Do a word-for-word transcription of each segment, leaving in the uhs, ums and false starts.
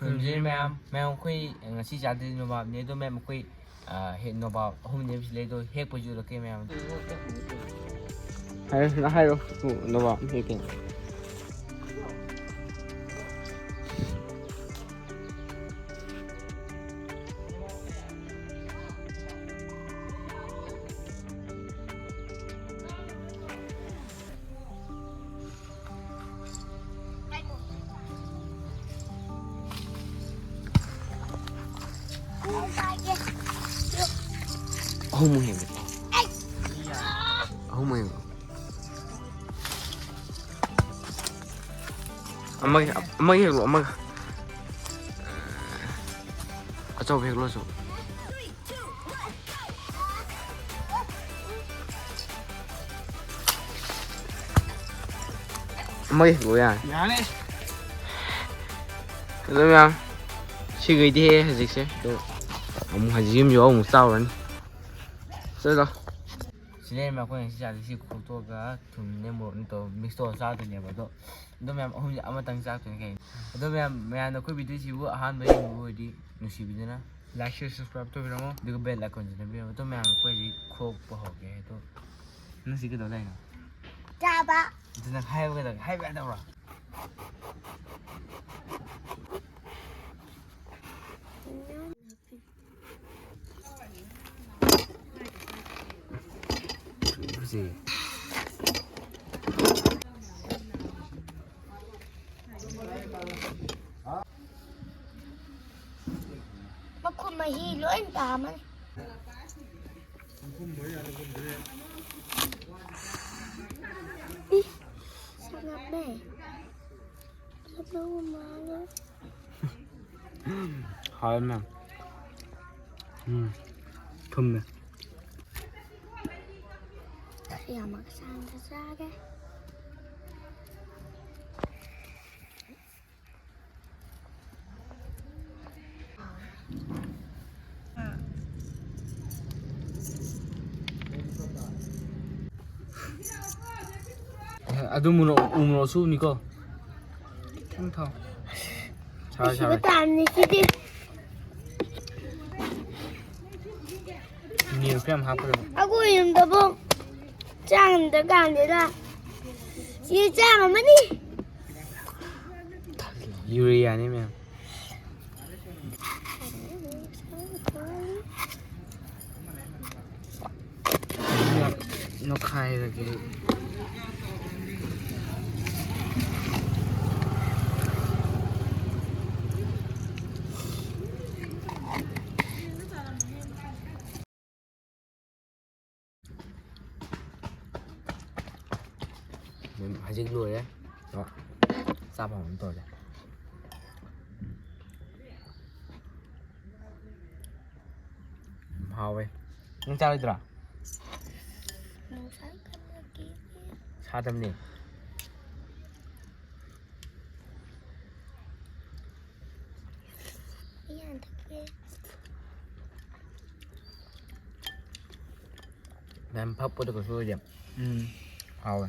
ꯈꯨꯔꯨꯝꯖꯔꯤ ꯃꯌꯥꯝ꯫ ꯃꯌꯥꯝ, ꯑꯩꯈꯣꯏ ꯉꯁꯤ ꯆꯥꯗꯣꯏꯁꯦ ꯅꯣꯕꯥꯞꯅꯦ꯫ ꯑꯗꯣ ꯃꯌꯥꯝ, ꯑꯩꯈꯣꯏ, ꯑ, ꯍꯦ-, ꯅꯣꯕꯥꯞ ꯑꯍꯨꯝꯅꯦꯕ ꯁꯤ ꯂꯩꯗꯣ꯫ ꯍꯦꯛꯄꯁꯨ ꯎꯠꯂꯛꯀꯦ ꯃꯌꯥꯝ꯫ ꯍꯥꯏꯔꯣ, ꯍꯥꯏꯔꯣ, ꯅꯣꯕꯥꯞ ꯍꯦꯛꯀꯦ꯫ ꯑꯍꯨꯝ ꯍꯦꯛꯂꯣ꯫ ꯑꯍꯨꯝ ꯍꯦꯛꯂꯣ꯫ ꯑꯃꯒꯤ, ꯑꯃꯒꯤ ꯍꯦꯛꯂꯣ, ꯑꯃꯒ꯫ ꯑꯆꯧꯕ ꯍꯦꯛꯂꯣ, ꯑꯆꯧꯕ꯫ ꯑꯃꯒꯤ ꯍꯦꯛꯂꯣ ꯌꯥꯔꯦ꯫ ꯌꯥꯔꯦ꯫ ꯑꯗꯨ ꯃꯌꯥꯝ, ꯁꯤꯈꯩꯗꯤ ꯍꯦꯛꯑꯦ ꯍꯧꯖꯤꯛꯁꯦ꯫ ꯑꯗꯣ ꯑꯃꯨꯛ ꯍꯧꯖꯤꯛ ꯑꯃꯁꯨ ꯑꯃꯨꯛ ꯆꯥꯎꯔꯅꯤ꯫ ꯆꯠꯂꯣ꯫ ꯁꯤ ꯂꯩꯔꯝꯃꯦ ꯑꯩꯈꯣꯏ ꯉꯁꯤ ꯆꯥꯗꯣꯏꯁꯤ꯫ ꯈꯣꯛꯇꯣꯛꯑꯒ ꯊꯨꯝꯅꯦ ꯃꯣꯔꯣꯛꯅꯦ ꯇꯧꯔ mix ꯇꯧꯔ ꯆꯥꯗꯣꯏꯅꯦꯕ꯫ ꯑꯗꯣ, ꯑꯗꯣ ꯃꯌꯥꯝ ꯑꯍꯨꯝꯁꯦ ꯑꯃꯇꯪ ꯆꯥꯛꯇꯣꯏꯅꯤ ꯀꯩꯅꯣ꯫ ꯑꯗꯣ ꯃꯌꯥꯝ, ꯃꯌꯥꯝꯅ ꯑꯩꯈꯣꯏ video ꯁꯤꯕꯨ ꯑꯍꯥꯟꯕ ꯌꯦꯡꯕ ꯑꯣꯏꯔꯗꯤ ꯅꯨꯡꯁꯤꯕꯤꯗꯨꯅ like, share, subscribe ꯇꯧꯕꯤꯔꯝꯃꯣ꯫ ꯑꯗꯨꯒ bell icon ꯁꯤꯅ ꯅꯝꯕꯤꯔꯝꯃꯣ꯫ ꯑꯗꯣ ꯃꯌꯥꯝ ꯑꯩꯈꯣꯏ ꯍꯧꯖꯤꯛ ꯈꯣꯛꯄ ꯍꯧꯔꯒꯦ꯫ ꯑꯗꯣ ꯅꯪ ꯁꯤ ꯀꯩꯗꯧ ꯂꯩꯅꯣ? ꯆꯥꯕ꯫ ꯑꯗꯨ ꯅꯪ ꯍꯥꯏꯕ ꯀꯩꯗꯧꯒꯦ? ꯍꯥꯏꯕ ꯌꯥꯗꯕ꯭ꯔꯣ? ꯐꯖꯩ꯫ ꯃꯈꯨꯝ ꯃꯍꯤ ꯂꯣꯏ ꯇꯥꯃꯅꯤ꯫ ꯏ, ꯁꯥꯒꯠꯂꯦ꯫ ꯁꯥꯒꯠꯄ ꯃꯥꯜꯂꯦ꯫ ꯍꯥꯎꯋꯦ ꯃꯦꯝ꯫ ꯎꯝ, ꯊꯨꯝꯃꯦ꯫ ꯌꯥꯝ ꯁꯥꯡꯅ ꯆꯥꯒꯦ꯫ ꯑꯗꯨ ꯃꯣꯔꯣꯛ, ꯎ ꯃꯣꯔꯣꯛ ꯁꯨꯕꯅꯤꯀꯣ꯫ ꯈꯤꯇꯪ ꯊꯥꯎ꯫ ꯁꯤꯕ ꯇꯥꯕꯅꯤ ꯁꯤꯗꯤ꯫ ꯅꯤꯔꯨꯛꯁꯨ ꯌꯥꯝ ꯍꯥꯞꯀꯗꯕ꯫ ꯑꯩꯈꯣꯏ ꯌꯨꯝꯗꯐꯥꯎ ꯆꯥꯡꯗ ꯀꯥꯟꯗꯦꯗ꯫ ꯁꯤ ꯆꯥꯡ ꯑꯃꯅꯤ꯫ ꯌꯨꯔꯤꯌꯥꯅꯤ ꯃꯌꯥꯝ꯫ ꯅꯣꯛꯈꯥꯏꯔꯒꯦ꯫ ꯑꯗꯨꯝ ꯍꯧꯖꯤꯛ ꯂꯣꯏꯔꯦ꯫ ꯑꯗꯣ ꯆꯥꯕ ꯍꯧꯅꯕ ꯇꯧꯔꯁꯦ꯫ ꯍꯥꯎꯋꯦ꯫ ꯅꯪ ꯆꯥꯔꯣꯏꯗ꯭ꯔꯣ? ꯁꯥꯗꯕꯅꯤ꯫ ꯃꯌꯥꯝ ꯐꯛꯄꯗꯣ ꯀꯩꯁꯨ ꯑꯣꯏꯗꯦ꯫ ꯎꯝ꯫ ꯍꯥꯎꯋꯦ꯫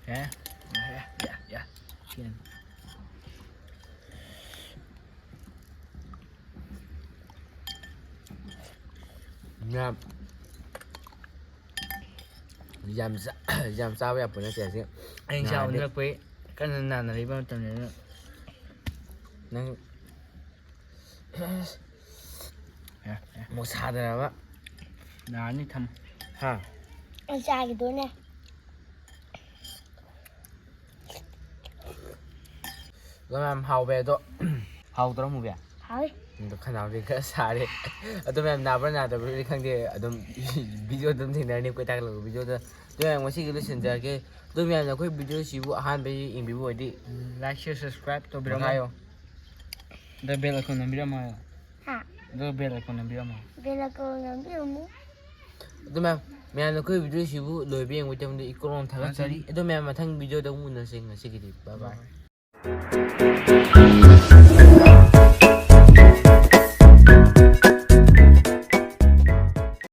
ꯌꯥ, ꯌꯥ, ꯌꯥ, ꯌꯥ꯫ ꯁꯤꯅ꯫ ꯌꯥꯝ, ꯌꯥꯝ ꯆꯥ-, ꯌꯥꯝ ꯆꯥꯕ ꯌꯥꯄꯣꯠ ꯅꯠꯇꯦ ꯑꯁꯤ꯫ ꯑꯩ ꯆꯥꯕ ꯅꯍꯥꯟꯗꯤ ꯅꯛꯄꯩ ꯀꯟꯅ ꯅꯥꯟꯅꯔꯤꯕ ꯃꯇꯝꯅꯤꯅ꯫ ꯅꯪ ꯌꯥ, ꯌꯥ꯫ ꯑꯃꯨꯛ ꯁꯥꯗꯅꯕ꯫ ꯅꯥꯔꯅꯤ, ꯊꯝꯃꯣ꯫ ꯍꯥ? ꯑꯩ ꯆꯥꯈꯤꯗꯣꯏꯅꯦ꯫ ꯑꯗꯣ ꯃꯌꯥꯝ ꯍꯥꯎꯋꯦ ꯑꯗꯣ꯫ ꯍꯥꯎꯇ꯭ꯔꯣ ꯃꯨꯕꯤ? ꯍꯥꯎꯋꯤ꯫ ꯑꯗꯣ ꯈꯅꯥꯎꯗꯤ ꯈꯔ ꯁꯥꯔꯦ꯫ ꯑꯗꯣ ꯃꯌꯥꯝ ꯅꯥꯕ꯭ꯔꯥ ꯅꯥꯗꯕ꯭ꯔꯥꯗꯤ ꯈꯪꯗꯦ꯫ ꯑꯗꯨꯝ video ꯑꯗꯨꯝ ꯊꯦꯡꯅꯔꯅꯤ ꯑꯩꯈꯣꯏ ꯇꯥꯛꯂꯛꯄ videoꯗ꯫ ꯑꯗꯣ ꯃꯌꯥꯝ ꯉꯁꯤꯒꯤꯗꯤ ꯂꯣꯏꯁꯤꯟꯖꯔꯒꯦ꯫ ꯑꯗꯣ ꯃꯌꯥꯝꯅ ꯑꯩꯈꯣꯏ videoꯁꯤꯕꯨ ꯑꯍꯥꯟꯕ ꯌꯦꯡꯕꯤꯕ ꯑꯣꯏꯔꯗꯤ like, share, subscribe ꯇꯧꯕꯤꯔꯝꯃꯣ꯫ ꯃꯈꯥ ꯌꯧ꯫ ꯑꯗ bell icon ꯅꯝꯕꯤꯔꯝꯃꯣ ꯍꯥꯏꯌꯣ꯫ ꯑꯗꯨꯒ bell icon ꯅꯝꯕꯤꯔꯝꯃꯣ꯫ Bell icon ꯅꯝꯕꯤꯔꯝꯃꯨ꯫ ꯑꯗꯨ ꯃꯌꯥꯝ ꯃꯌꯥꯝꯅ ꯑꯩꯈꯣꯏ video ꯁꯤꯕꯨ ꯂꯣꯏꯕ ꯌꯦꯡꯕꯒꯤꯗꯃꯛꯇ ꯏꯀꯣꯔꯣꯝ ꯊꯥꯒꯠꯆꯔꯤ꯫ ꯑꯗꯨ ꯃꯌꯥꯝ ꯃꯊꯪ video ꯗ ꯑꯃꯨꯛ ꯎꯅꯁꯤ꯫ ꯉꯁꯤꯒꯤꯗꯤ bye bye.